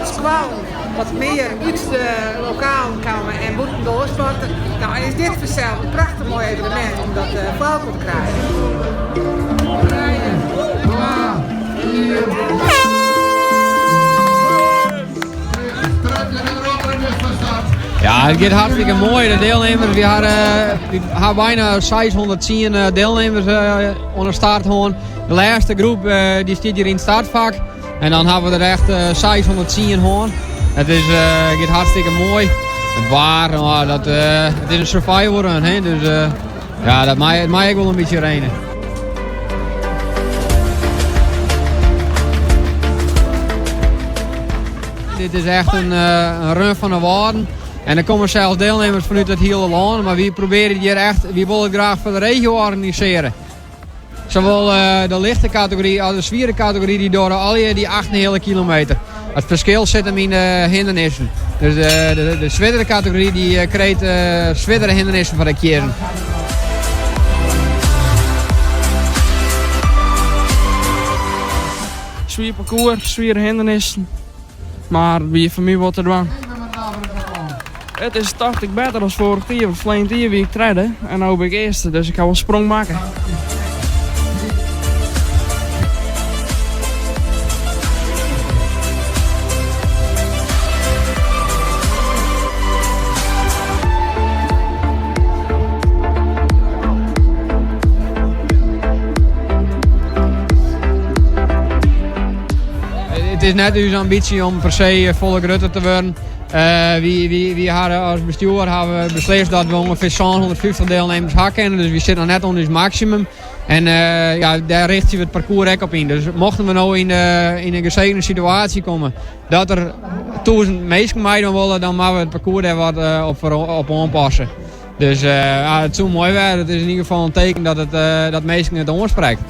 dat skoallen wat mear út de lokalen komme en bûtendoar sporte. No en is dit fansels in prachtich moai evenemint om dat foar elkoar te krijen. Ja, it giet hartstikke moai. De deelnemers, wy ha byna 610 deelnemers oan de start hân. De lêste groep dy stiet hjir yn it startfak. En dan ha we der echt 610 hân. It is, giet hartstikke moai. It waar, no, dat, it is in survival run, hè? Dus ja, dat mei, it mei ek wol in bytsje reine. Dit is echt in, in run fan de Wâlden. En der komme sels deelnemers fanút it hiele lân. Mar wy probearje hjir echt, wy wolle it graach foar de regio organisearje. Sawol de lichte kategory as de swiere kategory dy dogge allegear dy 8,5 kilometer. It ferskil sit him yn de hindernissen. Dus de, de, de swierdere kategory dy krijt swierdere hindernissen foar de kiezzen. Swier parkoers, swiere hindernissen. Mar wie foar my wol te dwaan. It is tocht ik better as foarich jier, want ferline jier wie ik tredde en no bin ik earste, dus ik ha wol sprong makke. It is net ús ambysje om per se folle grutter te wurden. Wy hawwe as bestjoer hawwe beslist dat we ûngefear 750 deelnemers ha kinne. Dus wy sitte noch net oan ús maksimum. En ja, dêr richtsje we it parkoers ek op yn. Dus mochten we no yn in gesegene situaasje komme dat der 1000 minsken meidwaan wolle, dan moatte we it parkoers dêr wat op oanpasse. Dus ja, it soe moai wêze. It is yn ieder gefal in teken dat, it, dat minsken it oansprekt.